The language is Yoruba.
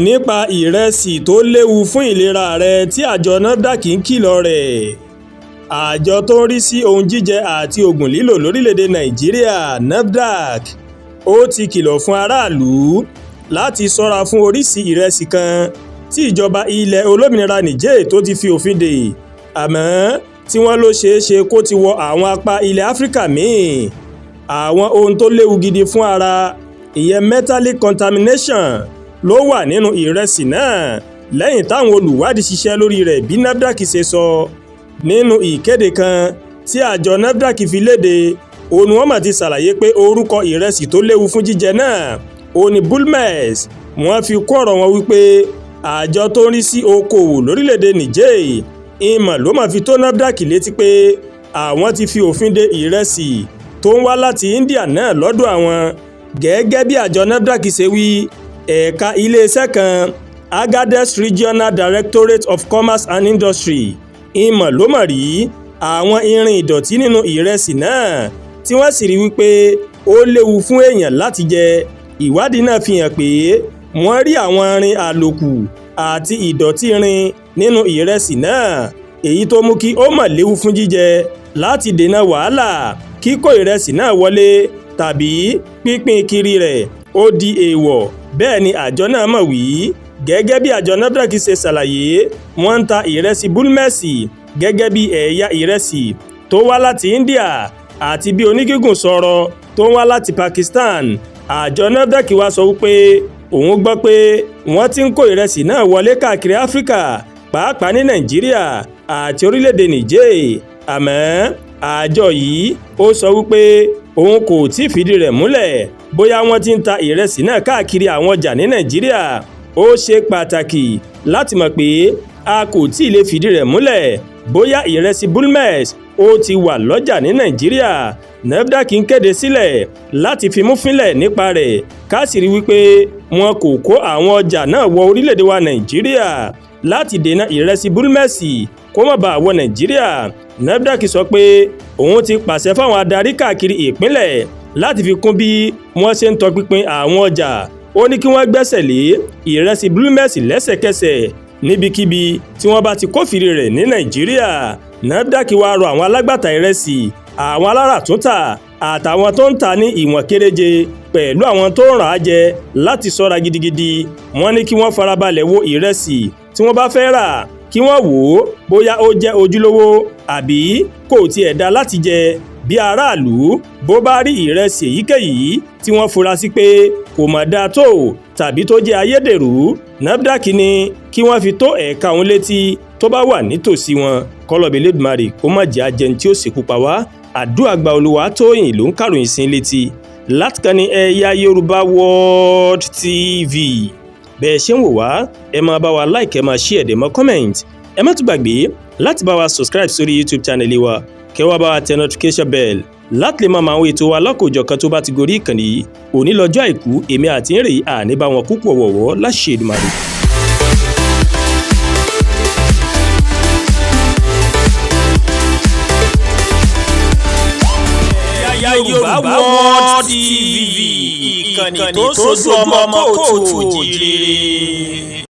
Nípa ìrẹsì tó léwu fún ìlera rẹ tí àjọ NAFDAC ń kìlọ̀ rẹ̀. Àjọ tó ń rí sí ohun jíjẹ àti oògùn lílò lórílẹ̀‐èdè Nàìjíríà, NAFDAC, ó ti kìlọ̀ fún aráàlú láti ṣọ́ra fún oríṣìí ìrẹsì kan tí ìjọba ilẹ̀ olómìnira Niger tó ti fi òfin dè, àmọ́ tí wọ́n lọ ṣeé ṣe kó ti wọ àwọn apá ilẹ̀ Áfíríkà míì. Àwọn ohun tó léwu gidi fún ara, ìyẹn metallic contamination, ló wà nínú ìrẹsì náà lẹ́yìn táwọn olùwádìí ṣiṣẹ́ lórí rẹ̀, bí NAFDAC ṣe sọ. Nínú ìkéde kan tí àjọ NAFDAC fi léde, òun ni wọ́n mà ti ṣàlàyé pé orúkọ ìrẹsì tó léwu fún jíjẹ náà òun ni Bulmex. Wọ́n fi kún ọ̀rọ̀ wọn wípé àjọ tó ń rí sí okòwò lórílẹ̀‐èdè Niger ìmọ̀ ló mà fi tó NAFDAC létí pé àwọn ti fi òfin de ìrẹsì tó ń wá láti India náà lọ́dọ̀ àwọn. Gẹ́gẹ́ bí àjọ NAFDAC ṣe wí, ẹ̀ka iléeṣẹ́ kan, Agadez Regional Directorate of Commerce and Industry, ìmọ̀ ló mọ̀ rí àwọn irin ìdọ̀tí nínú ìrẹsì náà, tí wọ́n sì rí wípé ó léwu fún èèyàn láti jẹ. Ìwádìí náà fi hàn pé wọ́n rí àwọn irin àlòkù àti ìdọ̀tí irin nínú ìrẹsì náà, èyí tó mú kí ó mọ̀ léwu fún jíjẹ. Láti dènà wàhálà, kíkó ìrẹsì náà wọlé tàbí pínpín kiri rẹ̀ ó di èèwọ̀, bẹ́ẹ̀ ni àjọ náà mọ̀ wí. Gẹ́gẹ́ bí àjọ NAFDAC ṣe ṣàlàyé, wọ́n ń ta ìrẹsì Bulmex gẹ́gẹ́ bí ẹ̀yà ìrẹsì tó wá láti India àti bí onígígùn sọ̀rọ̀ tó ń wá láti Pakistan. Àjọ NAFDAC wá sọ wípé òun gbọ́ pé wọ́n ti ń kó ìrẹsì náà wọlé káàkiri Áfíríkà, pàápàá ní Nàìjíríà àti orílẹ̀-èdè Niger, àmọ́ àjọ yìí ó sọ wípé òun kò tí ì fìdí rẹ̀ múlẹ̀ bóyá wọ́n ti ń ta ìrẹsì náà káàkiri àwọn ọjà ní Nàìjíríà. Ó ṣe pàtàkì láti mọ̀ pé a kò tí ì lè fìdí rẹ̀ múlẹ̀ bóyá ìrẹsì Bulmex ó ti wà lọ́jà ní Nàìjíríà. NAFDAC ń kéde sílẹ̀ láti fimú fínlẹ̀ nípa rẹ̀, ká sì rí wípé wọn kò kó àwọn ọjà náà wọ orílẹ̀-èdè wa Nàìjíríà. Láti dènà ìrẹsì Bulmex kó má bàa wọ Nàìjíríà, NAFDAC sọ pé òun ti pàṣẹ fáwọn adarí káàkiri ìpínlẹ̀ láti fi kún bí wọ́n ṣe ń tọpinpin àwọn ọjà. Ó ní kí wọ́n gbẹ́sẹ̀ lé ìrẹsì Bulmex lẹ́sẹ̀kẹsẹ̀ níbikíbi tí wọ́n bá ti kófìrí rẹ̀ ní Nàìjíríà. NAFDAC wá rọ àwọn alágbàtà ìrẹsì, àwọn aláràtúntà àtàwọn tó ń tà ní ìwọ̀n kéréje pẹ̀lú àwọn tó ń rà á jẹ láti ṣọ́ra gidigidi. Wọ́n ní kí wọ́n farabalẹ̀ wo ìrẹsì tí wọ́n bá fẹ́ rà, kí wọ́n wò ó bóyá ó jẹ́ ojúlówó àbí kò tiẹ̀ dá láti jẹ. Bí aráàlú bó bá rí ìrẹsì èyíkéyìí tí wọ́n fura sí pé kò mọ̀ dáa tó tàbí tó jẹ́ ayédèrú, NAFDAC ní kí wọ́n fi tó ẹ̀ka òun létí tó bá wà nítòsí wọn. Kọ́lọ́bì Elédùmarè kó má jẹ́ ajẹun tí ó ṣekú pa wá. Àdúrà gba. Olúwatóyìn ló ń kàròyìn sí létí látìkànnì Ẹ̀yà Yorùbá World TV. Bẹ́ẹ̀ ṣe ń wò wá, ẹ máa bá wa like, ẹ máa share, ẹ máa comment. Ẹ má tún gbàgbé láti bá wa subscribe sórí YouTube channel wa, kẹ́ wá bá wa tẹ notification bell láti lè máa mọ àwọn ètò wa lọ́kọ̀ọ́jọ̀kan tó bá ti gorí ìkànnì yìí. Òní lọ́jọ́ Àìkú, èmi àti ń rè àní bá wọn kúkú ọ̀wọ̀wọ́ láṣẹ Èdùmàrè. Yorùbá World TV, ìkànnì tó ń sojú ọmọ kóòtù òjìrè.